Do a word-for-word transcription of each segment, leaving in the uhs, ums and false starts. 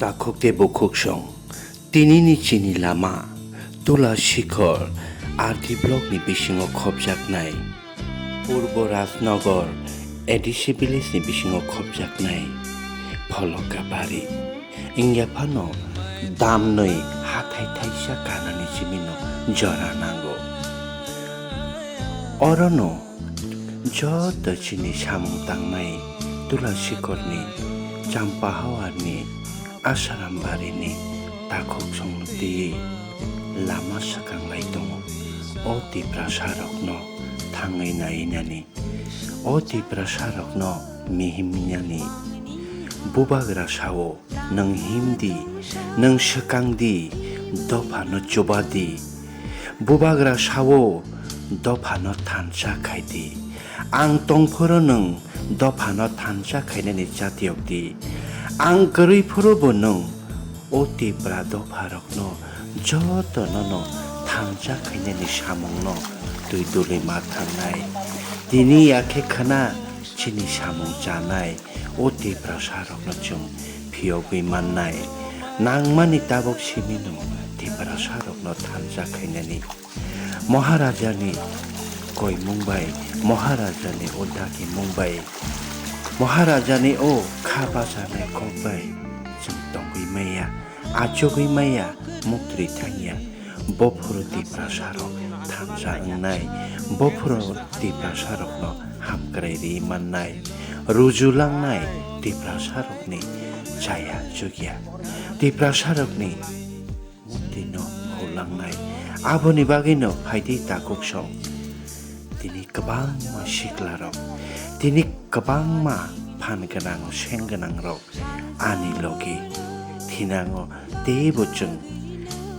Takhuk tei bukhuk song, tinini chini lama, Tula Shikhor, R D block ni bisingo khopjaknai, Purbo Rajnagar, A D C village ni bisingo khopjaknai, Pholoka Bari. Wngya phano damnwi hathai thaisa kanani chimino jora nango. Orono joto chini samung tangnai Tula Shikhorni, Champa Hawarni, Asaram Barini takhuk songno twiwi lama swkang lai tongo. O Tiprasa rokno thangwi nainani, o Tiprasa rokno mihim minani, bubagra sao, nwng him di, nwng swkang di, dophano chuba di. Bubagra sao, dophano thansa khai di. Ang tongphuru nwng dophano thansa khainani chatiyok di. Ang kwrwi phuru bo nwng o Tipra dopharokno jotono no thansa khainani samungno twi duli ma thangnai. Tini ya khe khna chini samung chanai. O Tiprasa rokno chwng phiyogwi mannai. Nangmani tabok simi no Tiprasa rokno thansa khainani. Maharajani koimung bai, Maharajani o dagimung bai, Maharajani o kha bachanai kok bai chwng tongwi maya, achugwi maya, muktri thangya. Bophuru Tiprasa rok thansa wngnai, bophuru Tiprasa rokno hamkrai ri mannai, ruju langnai Tiprasa rokni chaya chukya, Tiprasa rokni murti no hulangnai. Aboni bagwi no phaidi takhuk song. Tini kwbangma sikla rok, tini kwbangma phan gwnang, seng gwnang rok ani logi thinango, teibo chwng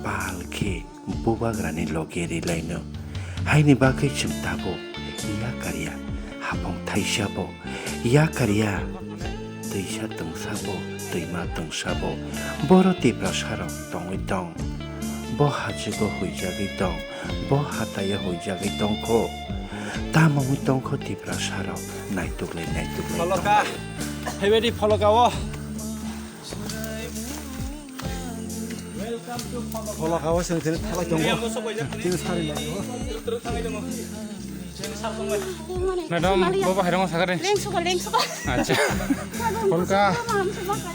pal khe bubagrani logi rilaino. Haini bagwi chwng tabuk yakarya hapong thaisa bo, yakarya twisa tongsa bo, twima tongsa bo. Boro Tiprasa rok tongwi tong, bo hachugo huijagwi tong, bo hataio huijagwi tongkho. Tamo wngwi tongkho Tiprasa rok, naituklai naituklai tong. Pholoka, phaibadi Pholoka o. Pholoka o chwng tini thalai tongo. Tini sari lai tongo. Madam, bo bahai rong sakari. Lengsuka, lengsuka. Acha. Pholoka.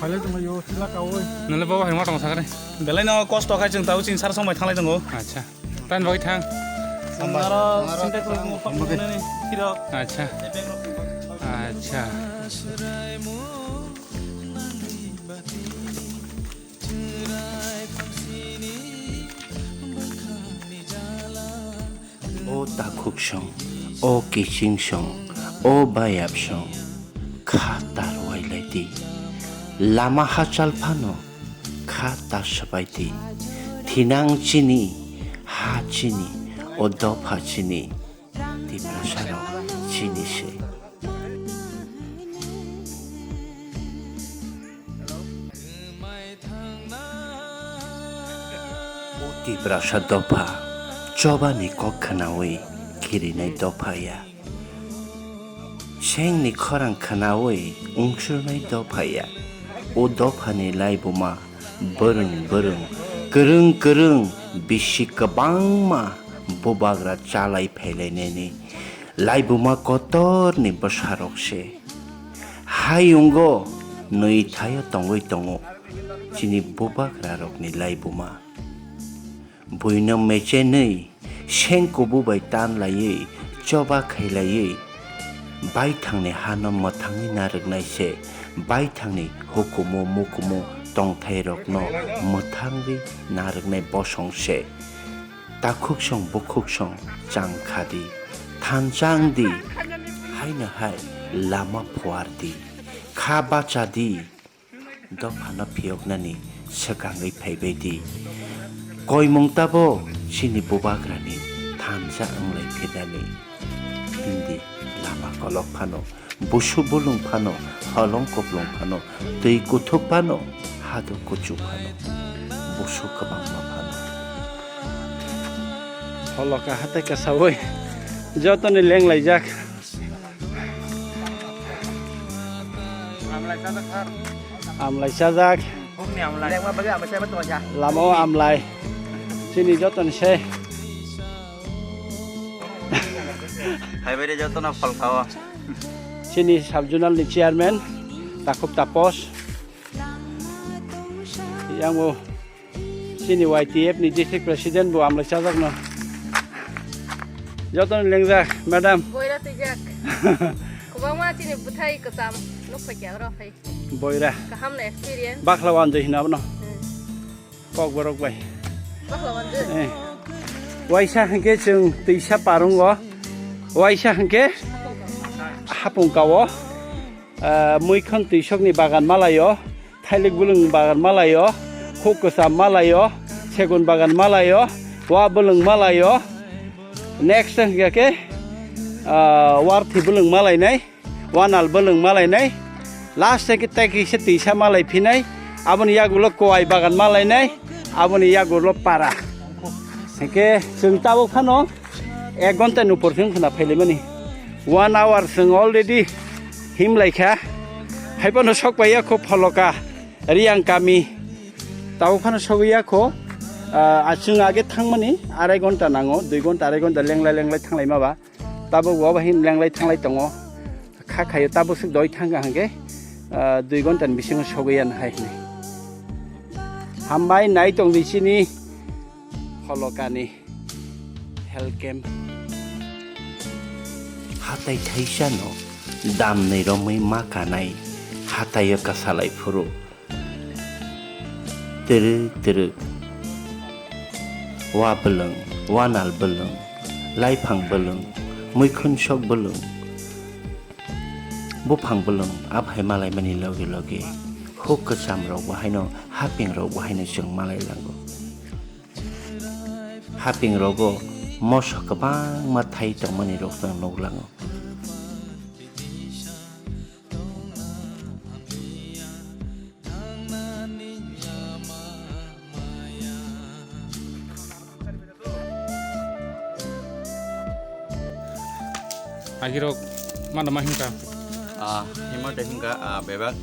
Phalai tongo yo, tila kawi. Nole bo bahai rong sakari. Belai no kosto khai chwng tau chini sar song bai thanglai tongo. Acha. Tan bai thang. Aro sinta ko mo phone ni thiro. Acha. Acha. O takhuk song, o kiching song, o bayap song, kha tarwai lai di. Lama hachal phano kha ta swbai di. Thinang chini, ha chini, o dopha chini, Tiprasa rok chini se. O Tiprasa dopha, chobani kok khnaui kirinai dopha ya. Sengni khorang khnaui ungsurnai dopha ya. O dophani laibuma bwrwng bwrwng, kwrwng kwrwng bisi kwbangma bubagra chalai phailainani laibuma kotorni bwsarok se. Hayungo nwi thaio tongwi tongo chini bubagrarokni laibuma. Buino mechenwi seng kubu bai tan laiwi, choba khai laiwi, baithangni hano mwthangwi narwknai se, baithangni hukumu mukumu tongthairokno mwthangwi narwknai bosong se. Takhuk song bukhuk song chang kha di, thansa wng di, haino hai lama phuar di, kha bacha di. Dophano phiyoknani swkangwi phaibai di. Koimung tabo chini bubagrani thansa wnglai phirnani. Hindi lama kolok phano, busu bulung phano, holong kuplung phano, twi kuthuk phano, hado kuchuk phano, busu kwbangma phano. Holoka hatai kasawi jotoni lenglaijak. Amlai chajak. Lengma bagwi amai saiba tongya. Lama o amlai. Chini joto ni se. Hai bai de joto no phal khao. Chini sub zonal ni chairman Takhuk Tapos. Yang bo chini Y T F ni district president bo amlai chajak no. Joto ni lengjak madam. Boira twijak. Kwbangma chini bwthai kwcham nuk phai kya oro phai. Boira. Kaham no experience. Bakla wan jai hina abono. Hmm. Kok borok bai. Bakla wan jai. Eh. Waisa hwnkhe chwng twisa parungo. Waisa hwnkhe hapung kao. Ah, muikhon twisokni bagan malaio. Thailik bwlwng bagan malaio. Khuk kwcham malaio. Segun bagan malaio. Wa bwlwng malaio. Next hwnkhe khe, ah, warthi bwlwng malainai. Wanal bwlwng malainai, last khe tei kisa twisa malai phinai, aboni yagulo kowai bagan malainai, aboni yagulo para. Hwnkhe chwng tabuk phano ek ghonta ni upor chwng khna phailaimani. One hour chwng already himlaikha. Haiphano sokpaiya kho Pholoka, Riyang kami. Tabuk phano sogwi ya kho, ah, chwng age thangmani arai ghonta nango, dui ghonta, arai ghonta lenglai lenglai thanglaima ba. Tabuk bo bai lenglai thanglai tongo. Kha khaio tabuk swk doi thang kha hwnkhe, ah, dui ghonta ni bisingo sogwi ya hai hwnwi. Hambai nai tong di chini Pholokani health camp. Hatai thaisano damni romwi ma kanai hataio kasalai phuru. Twrwk twrwk. Wa bwlwng, wanal bwlwng, laiphang bwlwng, muikhwnsok bwlwng, buphang bwlwng aphai malaimani loge loge huk kwcham rok bo haino haping rok bo haino chwng malai lango. Haping rogo moso kwbangma thai tongmani rok chwng nuklango. Agirok mano ma hingka? Ah, himo de hingka, ah, bebak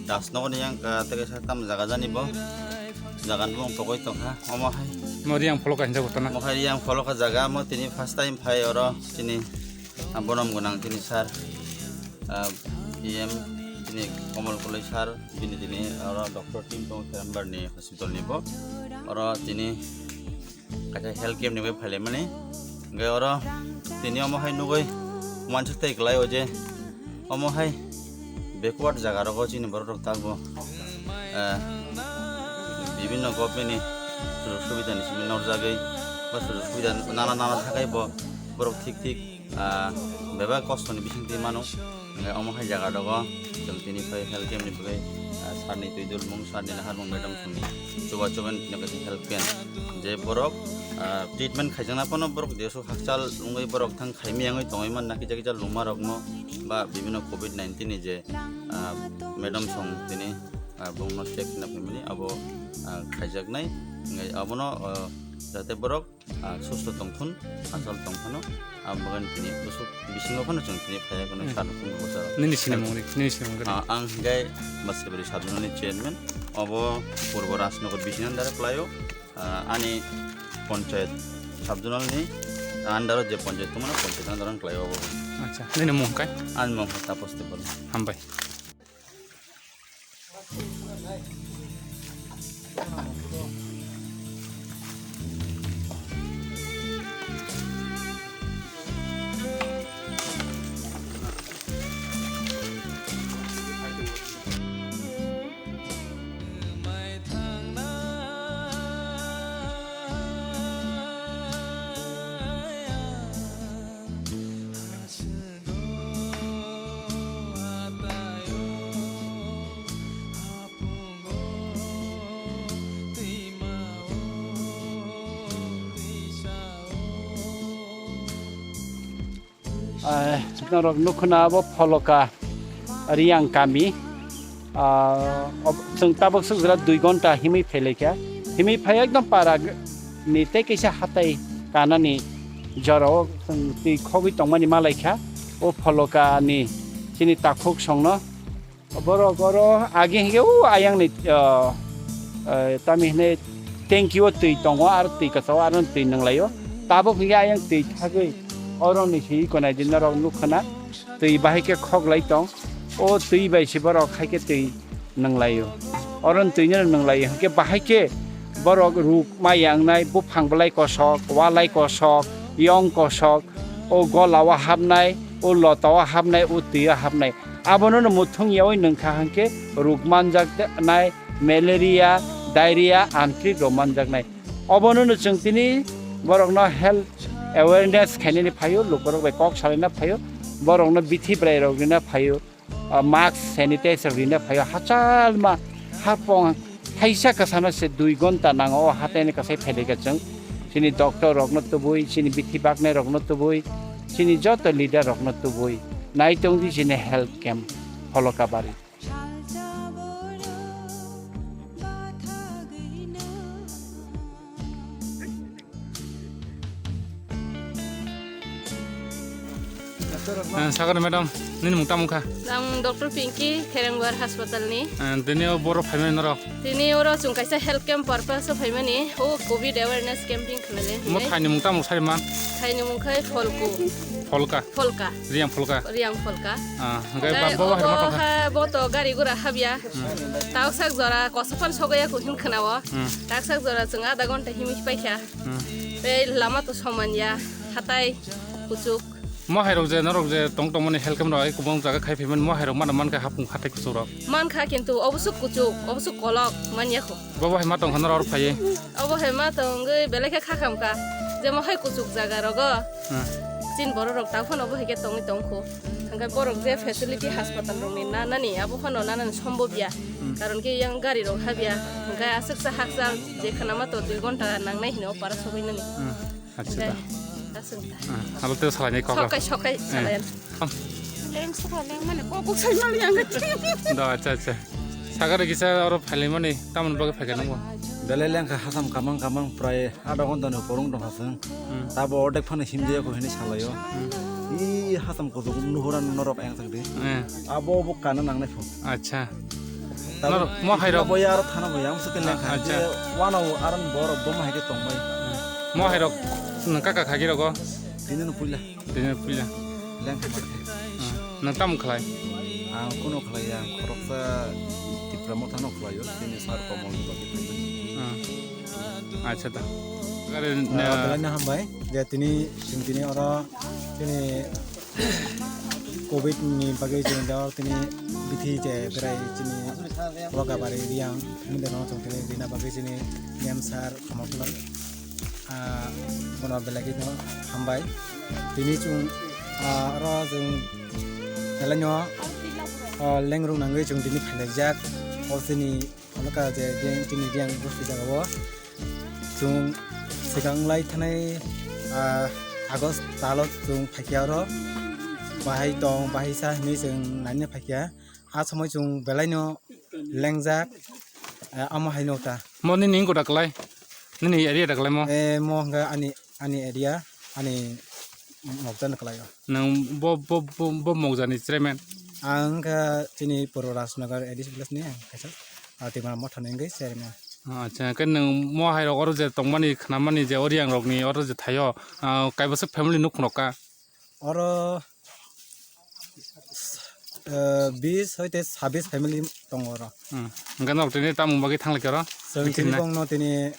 das nokni yang ka tege sa tam jaga jani bo. Jaga ni bong tokoi tokha, omo hai. Mo Riyang Pholoka hinjak botana. Mo hai Riyang Pholoka jaga, mo tini first time phai oro tini. Ah, bonom gwnang chini sir, ah, P M chini Komol Koloi sir, bini tini oro doctor team tongo Serambar ni hospital ni bo. Oro tini kaisa health camp ni bai phailaimani. Hingke oro tini omo hai nugui uansuk tei kwlai o je omo hai backward jaga rogo chini borok rok takbo, eh, bibinno government ni sujog subida ni simi norjagwi ba sujog subida nana nana thakai bo borok thik thik ah, bebak kosto ni bising twi mano. Hingke omo hai jaga rogo chwng tini phai health camp ni bagwi, ah, sir ni twi dulmung, sir ni naharmung, madam songni chuba chuban tini kaisa health camp. Je borok, ah, treatment khaijakna phano borok jesu hakchal wngwi borok thang khaimiyangwi tongwi man na kisa kisa lungma rokno ba bibinno covid nineteen ni je, ah, madam song tini, ah, bongno check khna phaimani abo, ah, khaijaknai. Hingke abono, ah, jate borok ah, susto tongthun, achal tongphano, ah, bagani tini bwswk bisingo phano chwng tini phaiya kono Hmm. Sar nukhung bwsa. Nini sinimung ni, nini sinimung gani. Ah, ang hingkai Basibari sub zonal ni chairman, obo Purbo Rajnagar bising under o kwlaio, ah, ani panchayat sub zonal ni under o je panchayat tongmani panchayat under o kwlaio obo. Acha, nini mung kai? Ani mung Tapos Tepal. Hambai. Eh, norok nukhuna abo Pholoka Riyang kami. Ah, ob-, chwng tabuk swk jora dui gonta himwi phailaikha. Himwi phai ekdom para g-, ni tei kaisa hatai kanani jorao chwng twi khogwi tongmani malaikha. O Pholoka ni chini takhuk songno Borok oro agi hingke o ayang ni, ah, ah, tami hine tanki o twi tongo, aro twi kwchao aro twi nwnglaio. Tabuk hingke ayang twi thagwi oro ni hi konai di norok nukha na, twi bahai khe khoklai tong. O twi bai se borok hai khe twi nwnglaio. Oro ni twi no nwnglaio hingke bahai khe borok ruk ma yangnai, buphang belai kosok, walai kosok, yong kosok, o gola o hapnai, o lota o hapnai, o twi o hapnai. Abono no muthung yaui nwngkha hwnkhe ruk manjaknai, malaria, diarrhea, anthrik rok manjaknai. Obono no chwng tini borokno health awareness khainani phaio, lukurok bai kok salaina phaio, borokno bithi bwrai rok rina phaio, ah, mask, sanitizer rina phaio, hachalma hapong thaisa kwsano se dui gonta nango o hataini kwsai phailika chwng. Chini doctor rokno tubui, chini bithi baknai rokno tubui, chini joto leader rokno tubui. Nai tongdi chini health camp Pholokabari. Eh, sakar madam, nini mung tamo kha? Ang Doctor Pinky, Kherengwar Hospital ni. Eh, tini o boro phaimani norok? Tini oro chwng kaisa health camp purpose o phaimani, o covid awareness campaign khlailaini. Mo thaini mung tamo sai man? Thaini mung khai Pholku. Pholka? Pholka. Riang Pholka? Riang Pholka. Ah, hingke ba-, bo hai ma tongkha? Bo to gari gura habya. Hmm. Taksak jora kosopan sogaya ko hin khnawo. Hmm. Taksak jora chwng adha ghonta himwi paikha. Hmm. Tei lama to soman ya, hatai kuchuk. Mo hai rok je, norok je tong tong mani health camp rok ai kubun jaga khai phaimani, mo hai rok mana mankha hapung hatai kuchuk rok. Mankha kintu obosuk kuchuk, obosuk kolok manya kho. Bo bo hai ma tongkha norok phaiwi? Obo hai ma tongwi belai khe kha khamkha. Jemo hai kuchuk jaga rogo. Hmm. Chin borok rok ta phano bo hai khe tongwi tongkho. Hingke borok je facility hospital rokni nanani, abo phano nanani sombob ya. Hmm. Karon khe yang gari rok habya. Hingke aswksa hakchal je khnama to dui ghonta nangnai hino para sogwi nani. Hmm. Acha da. Hingke aswk ta. Ah, alo te salai ni kok. Sokai, sokai, eh, salai. Leng sokai, leng mane kok kok sai mali yang. Da, acha, acha. Sagare kisa oro phailai mani, tamon bagwi phaikha nangbo? Belai lengkha hasam kamang kamang prai adha ghonta ni porong tongkha chwng. Hmm. Tabo ordek phano himjaya ko hini salaio. Hmm. I hasam kuchuk nuhura norok yang thangdi. Eh. Abo bo kana nangnai pho. Acha. Tabo norok mo hai rok? Bo ya aro thana bo yang sukin lengkha. Acha. Je wano aron borok bo ma hai ke tongbai. Hmm. Mo hai rok nang kaka khagi rogo? Tini no puila. Tini puila. Lengkha ma khe. Ah, nang tamo khlai? Ang kuno khlai ya, ang khoroksa Tipra Motha no khlai o, tini sar Komol ni bagwi khlai. Ah. Acha da. Gari, ah, na belai no hambai, je tini, chwng tini oro, tini covid ni bagwi chwng da tini bithi je berai chini Pholokabari Riang, tini deno chwng tini rina bagwi chini M sir Komol khlai. Ah, bono belai kheno hambai. Tini chwng, ah, oro chwng belai no, ah, lengrung nangwi chwng tini phailaijak. O chini phalka je Riang, chini Riang bosti jagao. Chwng swkang lai thanai, ah, August talo chwng phaikha oro. Bahai tong, bahai sa hinwi chwng naina phaikha. A somoi chwng belai no lengjak, eh, amo hai no ta. Mo nini wngkha da kwlai? Nini area da kwlai mo? Eh, mo hwnkha ani, ani area, ani mokjan kwlai o. Nwng bo, bo, bo, bo mokjani chairman? Ang wngkha chini Purbo Rajnagar A D C village ni ang kaisa, ah, Timra Motha ni wngwi chairman. Acha, khe nwng mo hai rok oro je tongmani, khnamani je Oriang rokni oro je thaio, ah, kaibwswk family nuk phunukha? Oro, eh, bis hoite sabis family tongo oro. Hmm. Hingke norok tini tamung bagwi thanglai khe oro? Chwng tini bongno tini,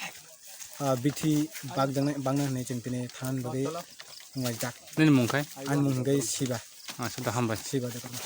ah, bithi bak jangnai, bangna hinwi chwng tini thanani bagwi wnglaijak. Nini mung khai? Ani mung hingke Siba. Ah, Siba hambai. Siba Debbarma.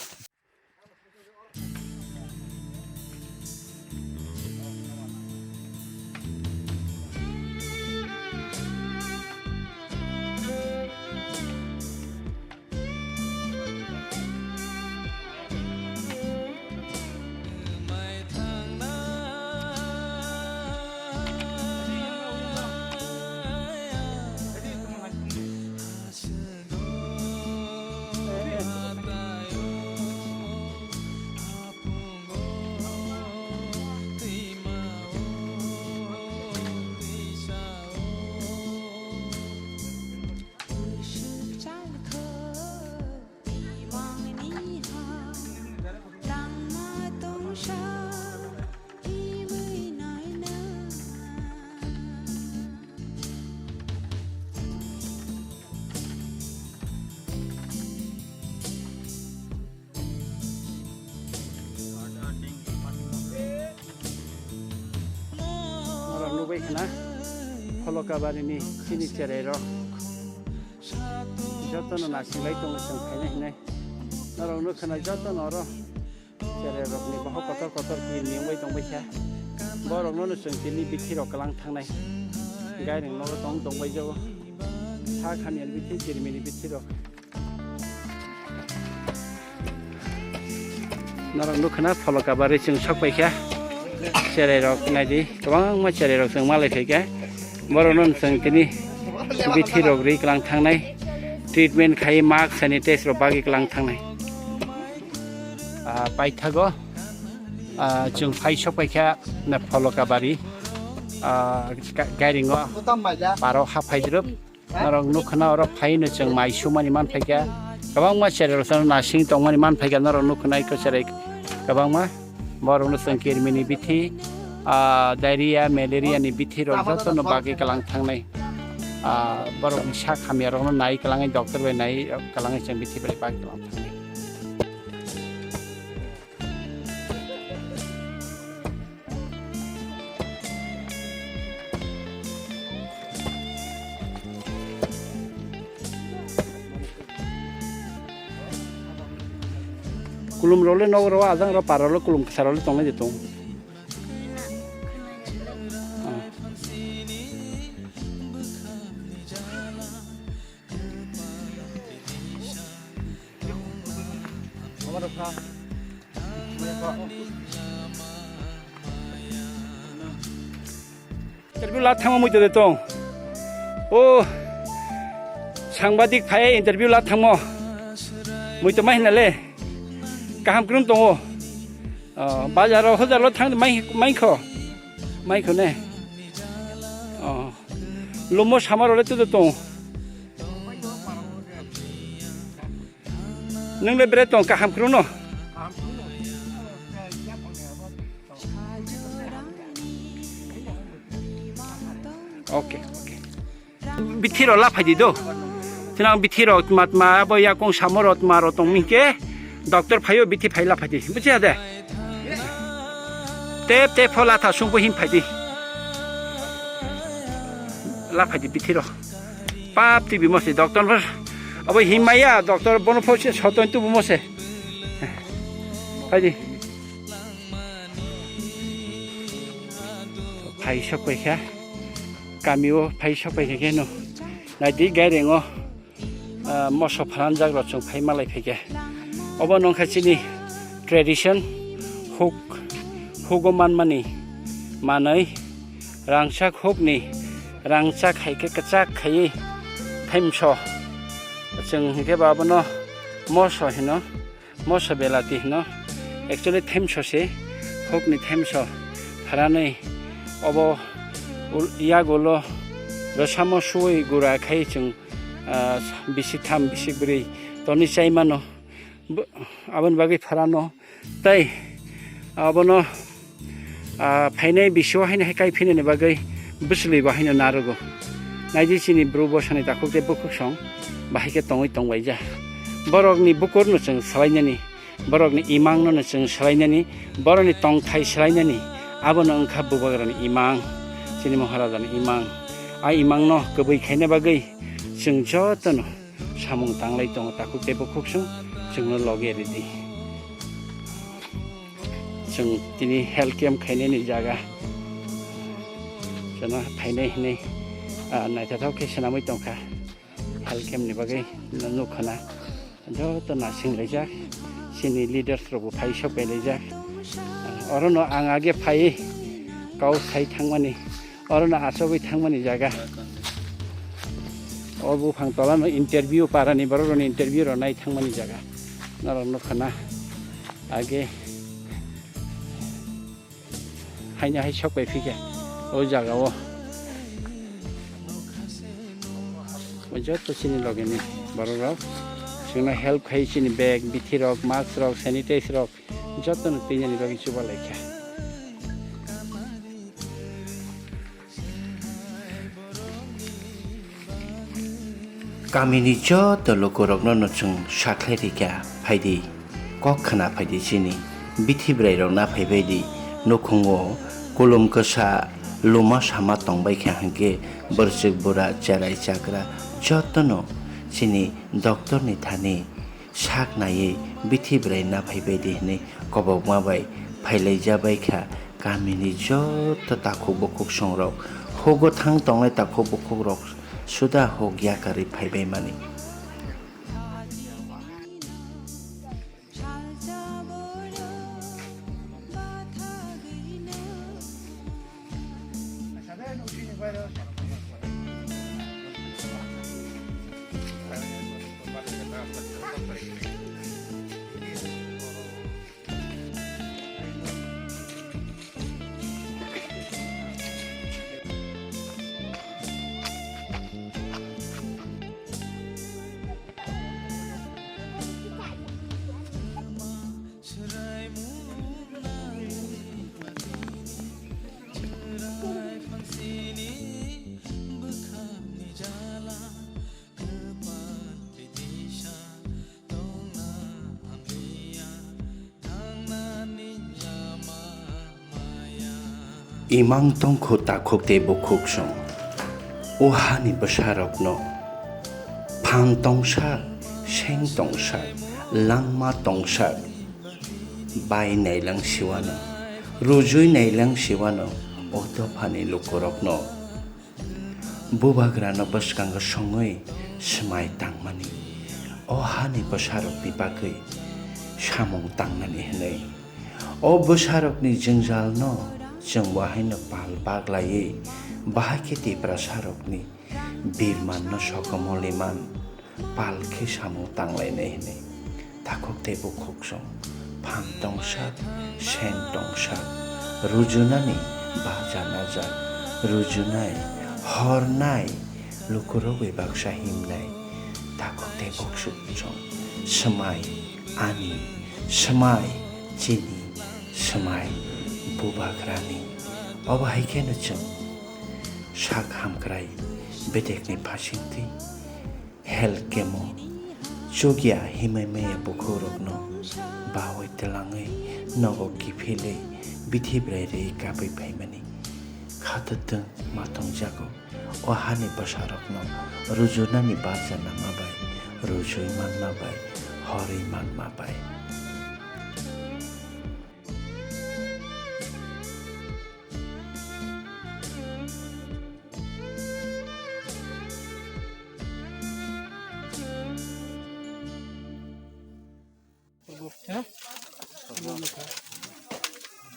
Bai khna, Pholokabari ni chini cherai rok joto no nasinglai tongo chwng phainai hinwi. Norok nukha na joto no oro cherai rok ni bohok kotor kotor kir ni wngwi tongbai kha. Borok no no chwng tini bithi rok kwlang thangnai. Gairing nogo tong tongbai jago. Sak hamya ni bithi, kirimi ni bithi rok. Norok nukha na Pholokabari chwng sok pai kha. Cherai rok naidi, kwbangma cherai rok chwng malai phai kha. Borok no chwng tini bithi rok ri kwlang thangnai. Treatment khai, mask, sanitize rok bagwi kwlang thangnai. Ah, paithago, ah, chwng phai sok pai kha na Pholokabari. Ah, ga-, gairing o paro ha phai drop. Norok nukha na oro phaino chwng mai sumani man phaikha. Kwbangma cherai rok nasing tongmani man phaikha, norok nukha na iko cherai kwbangma. Borok no chwng kirimi ni bithi, ah, diarrhea, malaria ni bithi rok joto no bagwi kwlang thangnai. Ah, borok ni sak hamya rok no nai kwlangwi doctor bai nai kwlangwi chwng bithi bai bagwi kwlang thangnai. Kulum rok le nogo rok, ajang rok, para rok le kulum kwsa rok le tongnai de tong. Ah. Interview la thangma muitu de tong. O sangbadik phai interview la thangmo. Muitu mai hinale. Kaham krum tongo. O, bazar o hojar lo thang mai, mai kho. Mai kho ne. O. Lumo samar ole tu de tong. Nung le bre tong kaham khruno. Okay, okay. Bithiro la phaidi do. Thinang bithiro tma tma abo yakung samoro tma ro tong mingke doctor phaio bithi phai la phaidi. Buchi ade. Tep tep pho latha sungbo him phaidi. La phaidi bithiro. Pap tibi mo se doctor pho. Abo him maya doctor bono pho se soton tubu mo se. Phaidi. Phai sok pai kha. Kami o phai sok pai kha keno. Naidi gairengo. Ah, moso pharanjak rok chwng phai malai phaikha. Obo nongkha chini tradition, huk, hugo manmani manwi, rangchak hukni rangchak hai khe kwchak khaiwi themso. Chwng hinkhe ba abono moso hino. Moso belati hino. Actually themso se, hokni themso. Pharanwi obo ul-, yagulo rwsamo suwi gura khai chwng, ah, bisi tham, bisi bwrwi toni chai mano. Bo-, aboni bagwi pharano. Tai abono Ah, phainai bisio haino hai kai phinani bagwi bwswlwi bo haino narogo. Naidi chini bru bosani takhuk tei bukhuk song bahai khe tongwi tongbaija. Borokni bukurno chwng swlainani, borokni imangno no chwng swlainani, borokni tongthai swlainani, abono wngkha bubagrani imang, chini Maharajani imang. A imangno kwbwi khaina bagwi chwng jotono samung tanglai tongo takhuk tei bukhuk song chwngno loge ridi. Chwng tini health camp khainani jaga. Chwngno phainai hinwi, ah, naithothok khe swnamwi tongkha. Health camp ni bagwi nukha na. Joto nasing laijak. Chini leaders rokbo phai sok bai laijak. Orono ang age phai kau sai thangmani. Orono achogwi thangmani jaga. O buphang tolano interview, parani borok rokni interview rok nai thangmani jaga. Norok nukha na. Age haino hai sok pai phikha o jaga o. O joto chini loge ni borok rok. Chwngno help khai chini bag, bithi rok, mask rok, sanitize rok joto no twi nani bagwi chuba lai kha. Kamini joto lukurokno no chwng sakhlai rikha, phaidi, kok khna phaidi chini bithi bwrairok na phaibaidi nukhungo kulum kwsa Luma sama tongbai kha hinkhe bwrwswk bura cherai chagra jotono chini doctor ni thani sak naiwi bithi bwrai na phaibai di hinwi kobokma bai phailaijabai kha kamini joto takhuk bukhuk songrok. Hugo thang tongnai takhuk bukhuk rok suda huk yakarwi phaibai mani. Imang tongkhu takhuk tei bukhuk song. O hani bwsarokno phan tongsak, seng tongsak, langma tongsak bai nailang siwano, rujui nailang siwano o dophani lukurokno. Bubagrano bwskango songwi swmai tangmani, o hani bwsarokni bagwi samung tangnani hwnwi. O bwsarokni jwngjalno chwng bo haino pal baglaiwi, bahai khe Tiprasarokni birmanno sokomorwi man, pal khe samung tanglainai hwnwi. Takhuk tei bukhuk song, phan tongsak, seng tongsak, rujunani baja najak, rujunai, hornai, lukurogwi baksa himnai. Takhuk tei bukhuk song, swmai ani, swmai chini, swmai bubagrani. Obo hai kheno chwng sak hamkrai bedekni phasingtwi. Health camp-o chukya himwi maya bukhukrokno bawi twlangwi nogo kiphilwi bithi bwrai rwi kabwi phaimani. Khato twng ma tongjago o hani bwsarokno rujunani barja nangma bai, rujui manma bai, horwi manma bai.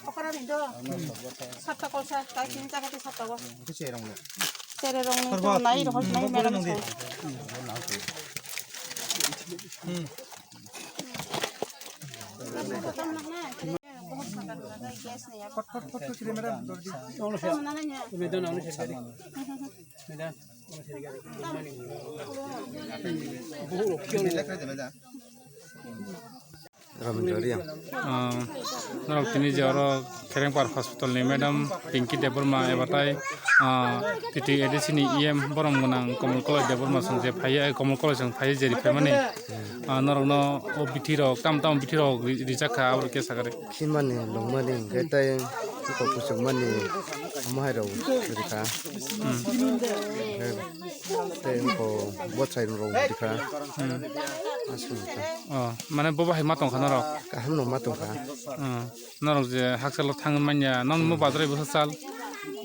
Okra ni do. Satta kolsa, tai tini jaga te satta go. Tere rong ni to nai ro, nai madam. Ah, norok tini je oro Kherengpar hospital ni madam Pinky Debbarma eba tai, ah, T T A D C ni E M borom gwnang Komol Koloi Debbarma song je phaiya, Komol Koloi song phaiya je riphaimani. Ah, norokno o bithi rok, tamo tamo bithi rok ri-, rijak kha, aboni khe sakha de. Khimani, longmani, hwnkhe tei bukhuk kuchukmani, omo hai rok rikha. Hmm. Hwnkhe tei bukhuk bwsai rok rikha. Hmm. Aswk kha. Oh, mane bo bahai ma tongkha norok? Kaham no ma tongkha. Hmm. Norok je hakchalo thangwi manya, nokni mo bazar bai bwsa chal?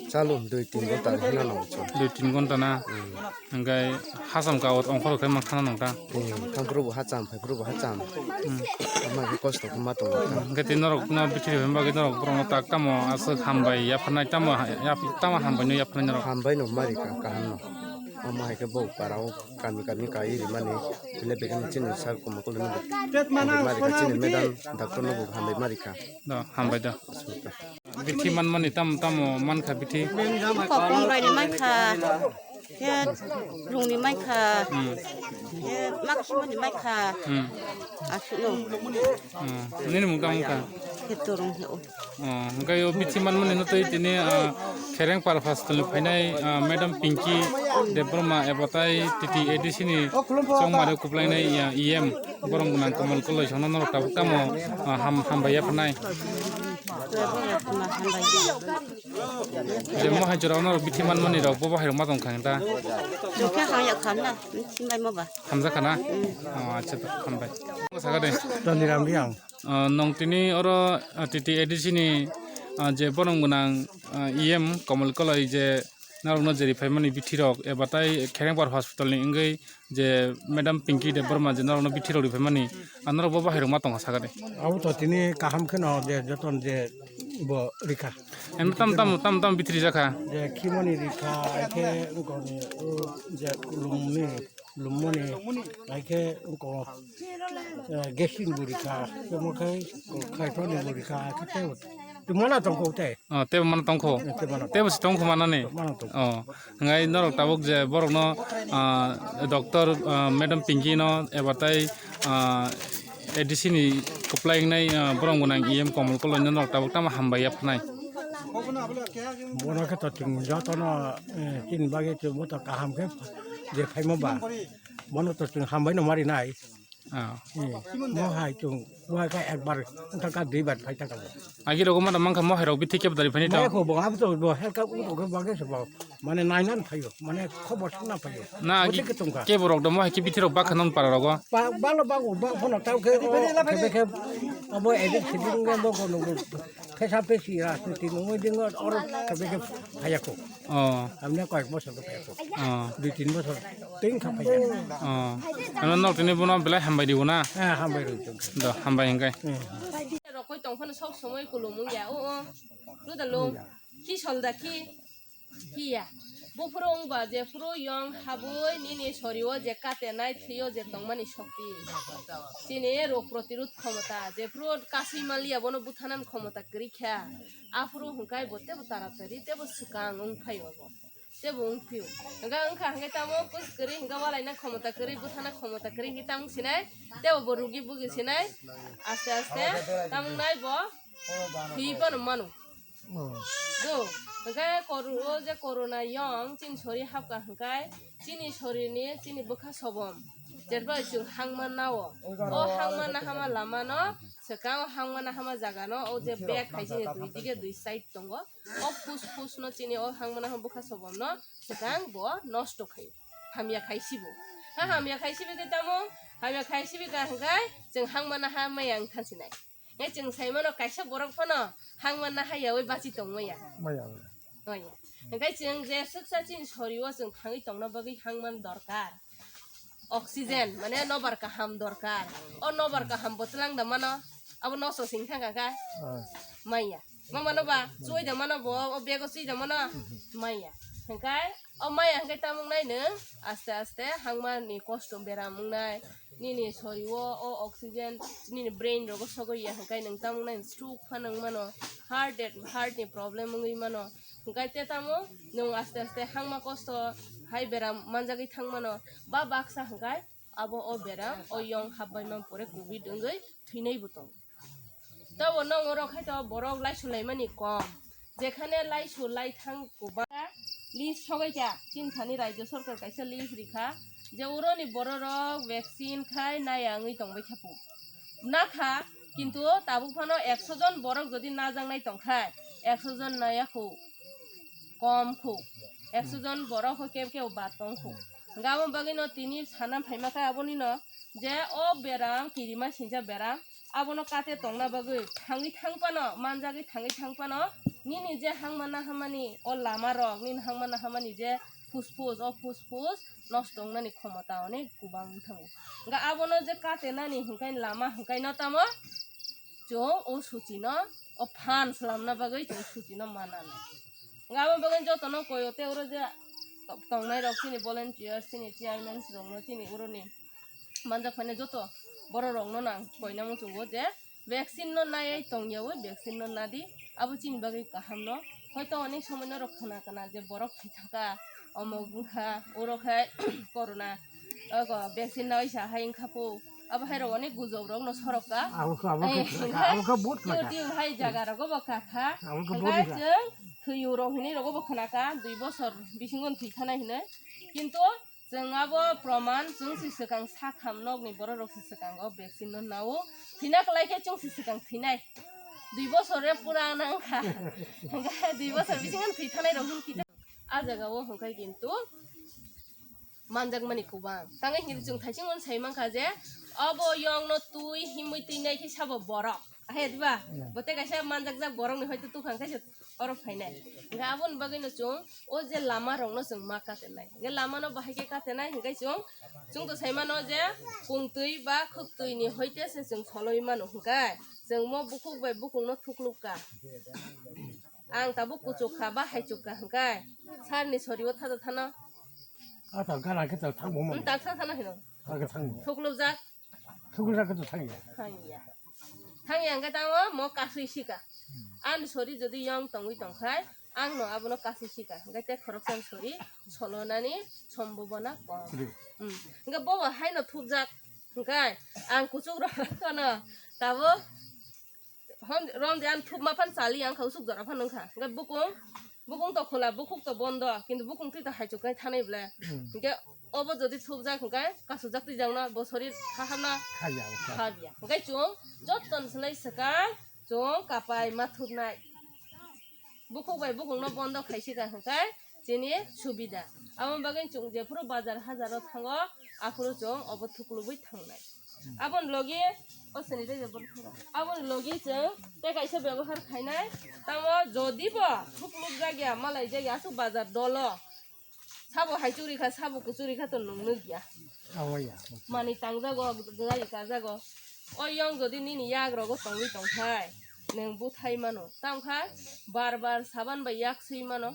Chalo, dui tin ghonta hwnna nango chwng. Dui tin ghonta na? Hmm. Hwnkhe hacham ka ot ongkhorok khe ma thangna nang ta? Hmm, thangphuru bo hacham, phaiphuru bo hacham. Hmm. Ama khe kosto khe ma tongo. Hwnkhe tei norok no bithi rw hwnba khe norok borok no tak tamo aswk hambai yapharnai, tamo ha-, yap-, tamo hambai no yapharnai norok? Hambai no ma rikha, kaham no. Omo hai khe bo para o kami kami kai rimani, bile begani chini sir Komol Koloi no bo hambai ma rikha, chini madam doctor no bo hambai ma rikha. Do, hambai do. Bithi manmani tam-, tamo mankha bithi? Kok kongrai ni mankha, khe rung ni mankha, hmm, khe maksumani mankha. Hmm. Aswkno. Hmm. Nini mung tamo wngkha? Khe torung he o. Oh, hwnkhe o bithi manmani no tei tini, ah, Kherengpar hospital ni phainai, ah, madam Pinky Debbarma eba tai T T A D C ni chongmari kuplainai, ah, E M borom gwnang Komol Koloi songno norok tabuk tamo, ah, ham-, hambai yapharnai. Je mohai jora norok bithi manmani rok bo bahai rok ma tong kha ta. Chukhe hang ya khan na, simbai mo ba. Hamja khana? Oh, acha, hambai. Saka de. Toniram Riang. Ah, nong tini oro, ah, T T A D C ni, ah, je borong gwnang, ah, E M Komol Koloi je norokno je riphaimani bithirok eba tai Kherengpar hospital ni wngwi je Madam Pinky Debbarma je norokno bithirok riphaimani, ah, norok bo bahai rok ma tongkha saka de. Abo to tini kaham kheno je joton je bo rikha. Em tam tam tam tam bithiri jakha. Je khimoni rikha, akhe ungkoni, o je lumni, lummoni, akhe ungko, eh, gesin bo rikha, temo khai, ko khaithoni bo rikha, akhe tebo. Tumana tongkho te. Oh, tebo mana tongkho. Eh, tebo mana tongkho. Tebo si tongkho manani. Mana tongkho. Oh, ngai norok tabuk je borokno, ah, doctor, ah, Madam Pinky no eba tai, ah, A D C ni kwplai wngnai, ah, borok gwnang E M Komol Koloi no norok tabuk tamo hambai ya phnai. Bono khe to chwng jotono, eh, chini bagwi chwng bo to kaham khe je phaima ba. Bono to chwng hambai no marinai. Ah. Hmm. Mo hai chwng, mo hai kha ekbar, wngkha kha duibar phai ta kha. Agi rogo mada mangkha mo hai rok bithi kebo dari phani ta. Mo ko bo abo to bo helka u ko bagwi se bo. Mane nainan phaio, mane khobor sungna phaio. Na agi kebo rok do mo hai khe bithi rok bakha non para rogo. Ba, balo bago, ba, bono tau khe, o, kebe khe, abo edit sedit wngkha bo ko nunggu. Phesa phesi rajniti nungwi dingo, oro kebe khe phaiya ko. Oh. Amne koyek bosor ko phaiya ko. Oh. Dui tin bosor. Tei wngkha phaiya. Oh. Ano nok tini bono belai hambai di bo na? Ha, hambai rw tong. Do, hambai hingkai. Hmm. Rokoi tong phano sok somoi kulumung ya. O, o. Lu da lo. Ki sol da ki. Ki ya. Bo phuru wng ba je phuru yong haboi nini sori o je kate nai thwi o je tongmani shokti. Chini rog protirod khomota. Je phuru kasui maliya bono buthanan khomota kwrwi kha. Aphuru hwnkhe bo tebo taratari tebo swkang wng phai o bo. Tebo wng phio. Hwnkhe wngkha hwnkhe tamo kus kwrwi hwnkhe walaina khomota kwrwi, buthana khomota kwrwi hwnkhe tamung sinai, tebo bo rugi bugi sinai, aste aste tamung nai bo thwi phano mano. Do, hwnkhe koru-, o je corona yong chini sori hapkha hwnkhe chini sorini chini bwkha sobom. Jerbai chwng hangma nao. O hangma nahama lamano swkang o hangma nahama jagano o je bag hai chini dui dige dui side tongo. O phus phus no chini o hangmana hwn bwkha sobom no swkang bo nosto khai. Hamya khai sibo. Ha hamya khai sibo khe tamo? Hamya khai sibo ka hwnkhe chwng hangmana ha maya wng thansinai. Ngai chwng sai mano kaisa borok phano hangmana ha yawi bachi tong maya. Maya. Maya. Hwnkhe chwng je swksa chini sori o chwng thangwi tongna bagwi hangman dorkar. Oxygen, mane nobar kaham dorkar. O nobar kaham bo twlang da mano, abo nosto sing thang kha. Ah. Maya. Ma mano ba, chui da mano bo, o bego chui da mano. Maya. Hwnkhe, o maya hwnkhe tamung nai nung, aste aste hangma ni kosto beram wngnai. Nini sori o, o oxygen, nini brain rogo sogwi ya hwnkhe nung tamung nai stroke phano wng mano. Heart, heart ni problem wngwi mano. Hwnkhe te tamo nwng aste aste hangma kosto hai beram manjagwi thang mano, ba baksa hwnkhe abo o beram o yong hapbai man pore covid wngwi thwinai bo tongo. Tabo nwng oro khai to borok laisu laimani kom, jekhane laisu lai thang kwbangma list sogwi kha, chini thani rajya sarkar kaisa list rikha je oroni bororok vaccine khai naya wngwi tongbai kha pu. Nakha, kintu tabuk phano ekso jon borok jodi najaknai tongkha, ekso jon naya khu, kom khu, ekso jon borok ho kebo kebo bad tong khu. Hwnkhe aboni bagwino tini sana phaima khe abonino je o beram kirima singcha beram abono kate tongna bagwi thangwi thang phano, manjagwi thangwi thang phano nini je hangmana hamani o lama rok, nini hangmana hamani je phusphus, o phusphus nosto wngnani khomota onek kwbang wng thango. Hwnkhe abono je katenani hwnkhe lama hwnkhe no tamo chwng o suchino o phan slamna bagwi chwng suchino mananai. Hwnkhe aboni bagwi jotono koi o tei oro je tongnai rok chini volunteers, chini chairman rokno, chini oroni manjak phainai joto borok rokno nang koina muchungo je vaccine no naiwi tongyawi vaccine no nadi, abo chini bagwi kaham no. Hoito onek somoi norok khna khna je borok thwi thangkha, omo wngkha, oro khe corona, ogo vaccine naiwi sa hai wngkha pu, abo hai rok onek gujok rok no sorok kha. Abo khe, abo khe, abo khe bot kha. Tiyo tiyo hai jaga rogo bo kha kha. Abo khe bot kha. Chwng thwiyo rok hinwi rogo bo khna kha, dui bosor bisingo thwi thana hinwi. Kintu chwng abo proman, chwng se swkang sakham nokni borok rok se swkang o vaccine no nao. Thwina kwlai khe chwng se swkang thwinai. Dui bosor re pura nang kha. Hingke dui bosor bisingo thwi thanai rok hin kita. A jaga o hingke kintu manjakmani kubang. Tangwi hingke chwng thaising on sai mankha je obo yong no twi himwi twi nai khe sabo borok. Ahe diba? Hmm. Bote kaisa manjakjak borok ni hoito tukang kaisa oro phainai. Hingke aboni bagwi no chwng o je lama rok no chwng ma katenai. Hingke lama no bahai khe katenai hingke chwng, chwng to sai mano je kung twi ba khuk twi ni hoite se chwng soloi mano hingke chwng mo bukhuk bai bukhuk no thukluk ka. Ang tabuk kuchuk kha ba haichuk ka hingke sar ni sori o thada thana. A ta gana khe ta thang bo mo. Hmm, ta tha thana hino. A ga thang bo. Thukluk jak. Thukluk jak khe ta thang ya. Thang ya. Thang ya hingke tango mo kasui sika. Ani sori jodi yong tongwi tongkhai ang no abono kasui sika. Hingke te khoroksa ni sori solonani sombobona kom. Hmm. Hingke bo bo haino thupjak. Hingke ang kuchuk rok kono tabuk Hom, rom de ang thupma phan chali ang kha usuk jora phan wngkha. Hingke bukung, bukung to khula, bukhuk to bondo, kintu bukung twi to haichuk kai thanai ble. Hmm. Hingke obo jodi thupjak hingke kasujak twi jakno bo sorir hahamna Khabiya, khabiya. Hingke chwng jotton swlai swkang chwng kapai ma thupnai. Bukhuk bai bukung no bondo khai sika hingke chini subida. Aboni bagwi chwng jephuru bazar hajaro thango, aphuru chwng obo thuklubui thangnai. Aboni logi o sanitizer bo thango. Aboni logi chwng tei kaisa byabohar khainai. Tamo jodi bo thuklubjak ya, malai jak ya, aswk bazar dolo. Sabo hai churi kha, sabo kuchuri kha to nung nuk ya. Awa ya. Mani tangjago, gali kajago. O yong jodi nini yak rogo tongwi tongkhai, nwng buthai mano. Tamo kha bar bar saban bai yak sui mano.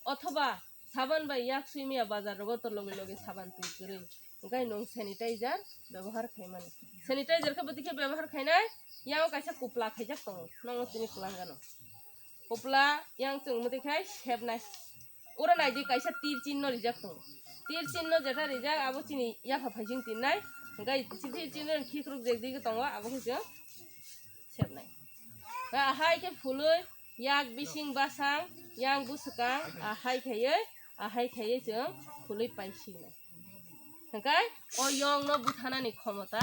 Othoba saban bai yak sui maya bazar rogo to loge loge saban twi kwrwi. Hingke nwng sanitizer byabohar khaimani. Sanitizer khe bwtwi khe byabohar khainai, yango kaisa kupla khaijak tongo, nongo tini kwlangano. Kupla yang chwng mwtwi khai sepnai. Oro naidi kaisa tir chinno rijak tongo. Tir chinno jeta rijak abo chini yapha phaising tinnai. Hingke tir chinno khikruk jekdigi tongo abo khe chwng sepnai. Ahai khe phului yak bising basang yang bwswkang ahai khaiwi ahai khaiwi chwng phului paisinai. Hingke o yong no buthanani khomota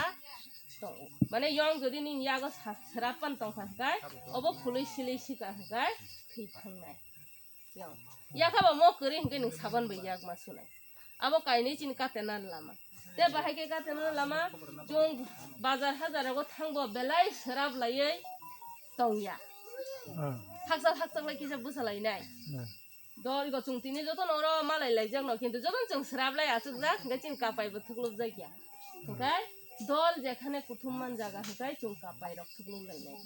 tongo. Mane yong jodi nini yago sa-, srap pan tongkha hingke obo phului silei sika hingke thwi thangnai. Yong. Yakha bo mo kwrwi hingke nwng saban bai yak ma sunai. Abo kainwi chini katena lama. Te bahai khe katena lama chwng bazar hajar rogo thangbo belai srap laiwi tongya. Ah. Hakchal hakchal lai kisa bwsa lainai. Ah. Dol go chwng tini jotono oro malai laijakno, kintu jotono chwng srap lai achukjak, hingke chini kapai bo thuklubjakya. Hingke dol jekhane kuthum man jaga hingke chwng kapai rok thuklub lainai.